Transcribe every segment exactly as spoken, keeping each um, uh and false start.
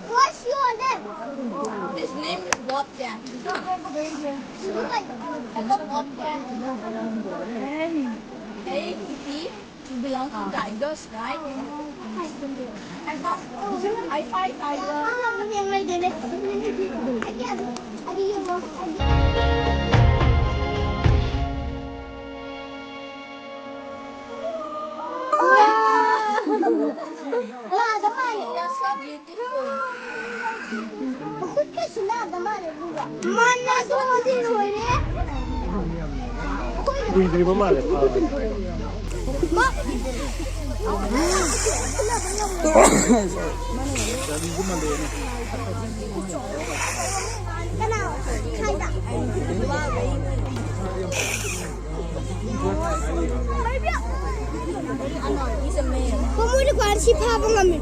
What's your name? His name is Bobcat. Hello, Bobcat. Hey, Kitty. You belong to Tigers, right? I thought, I fight Tigers. ꯀꯨꯏꯗ꯭ꯔꯤꯕ ꯃꯥꯜꯂꯦ ꯐꯥꯕ꯫ ꯃꯣꯏꯗꯤ ꯀ꯭ꯋꯥꯔ ꯁꯤ ꯐꯥꯕ ꯉꯝꯃꯤ꯫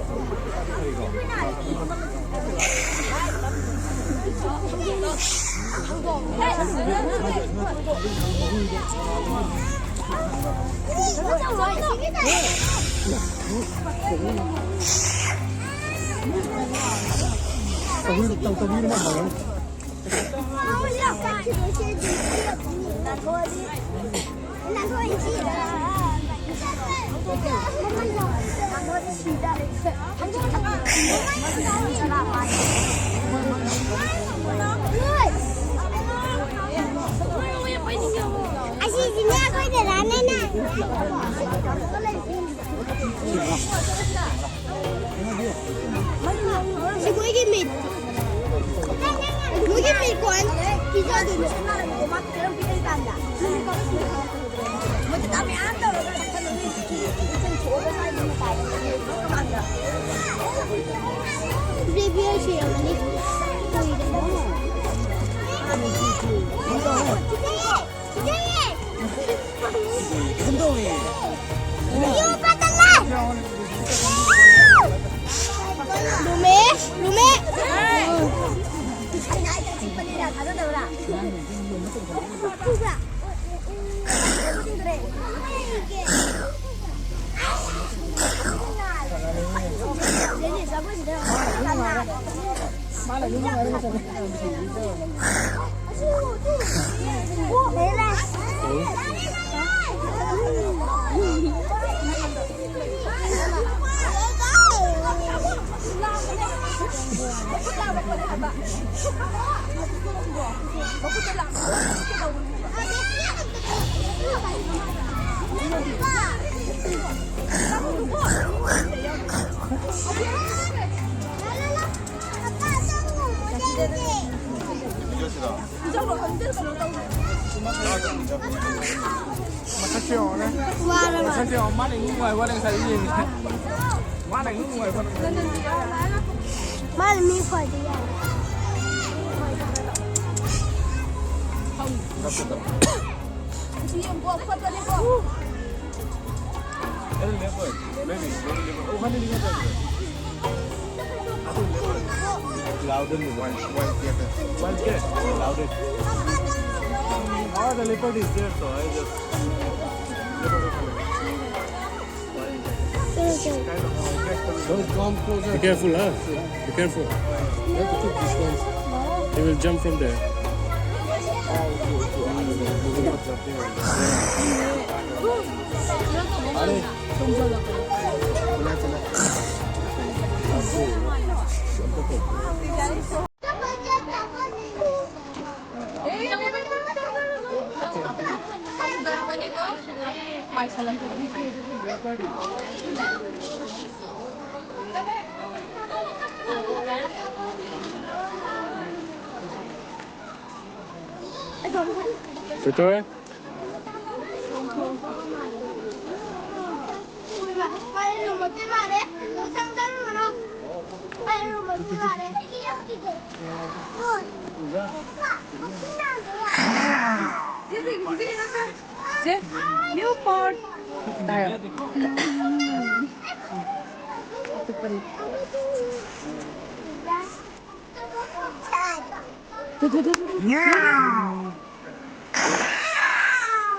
ꯑꯁꯤꯁꯤꯅ ꯑꯩꯈꯣꯏ ꯗꯗꯥꯅꯦꯅ꯫ ꯁꯤ ꯃꯣꯏꯒꯤ ꯃꯤꯠ꯫ ꯃꯣꯏꯒꯤ ꯃꯤꯠ ꯀꯣꯟ ꯄꯤꯖꯗꯣꯏꯅꯦ꯫ ꯕꯦꯕꯤ ꯑꯣꯏꯁꯨ ꯌꯥꯝꯃꯅꯤ꯫ ꯂꯨꯃꯦ, ꯂꯨꯃꯦ꯫ ꯃꯁꯛꯁꯦ ꯌꯦꯡꯉꯣꯅꯦ꯫ ꯋꯥꯔꯕ? ꯃꯁꯛꯁꯦ ꯌꯦꯡꯉꯣ꯫ ꯃꯥꯅ ꯏꯅꯨꯡ ꯅꯨꯡꯉꯥꯏꯕ ꯋꯥꯅꯦ ꯉꯁꯥꯏ ꯌꯦꯡꯉꯤꯁꯦ꯫ ꯃꯥꯅ ꯏꯅꯨꯡ ꯅꯨꯡꯉꯥꯏꯕ ꯋꯥꯅꯦ꯫ ꯃꯥꯅ ꯃꯤ ꯈ꯭ꯋꯥꯏꯗꯒꯤ ꯌꯥꯝꯃꯦ꯫ Very leopard. Maybe, very leopard. Oh, honey, leopard. Louder, wild, wild cat. Wild cat. Louder. All the leopard is there, so I just Don't come closer. Be careful, huh? Be careful. You have to keep distance. He will jump from there.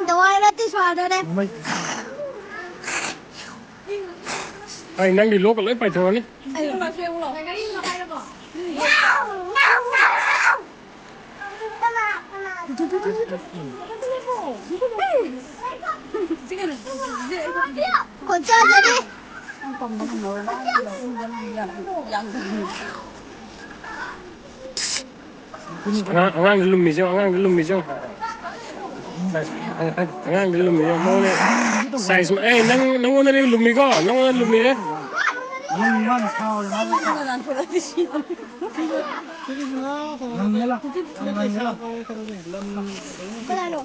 ꯅꯨꯡꯉꯥꯏꯔꯗꯤ ꯁ꯭ꯋꯥꯗꯅꯦ꯫ ꯑꯩ ꯅꯪꯗꯤ ꯂꯣꯛꯀ ꯂꯣꯏ ꯄꯥꯏꯊꯣꯛꯑꯅꯤ꯫ ꯀꯣꯟꯆꯥꯖꯔꯤ꯫ ꯑꯉꯥꯡ, ꯑꯉꯥꯡꯗ ꯂꯨꯝꯃꯤꯁꯦ, ꯑꯉꯥꯡꯗ ꯂꯨꯝꯃꯤꯁꯦ꯫ ꯑꯉꯥꯡꯗ ꯂꯨꯝꯃꯤꯁꯦ꯫ ꯃꯉꯣꯟꯗ size, ꯑꯦ, ꯅꯪ, ꯅꯪꯉꯣꯟꯗꯅꯦ ꯂꯨꯝꯃꯤꯀꯣ, ꯅꯪꯉꯣꯟꯗ ꯂꯨꯝꯃꯤꯔꯦ꯫ ꯀꯅꯥꯅꯣ?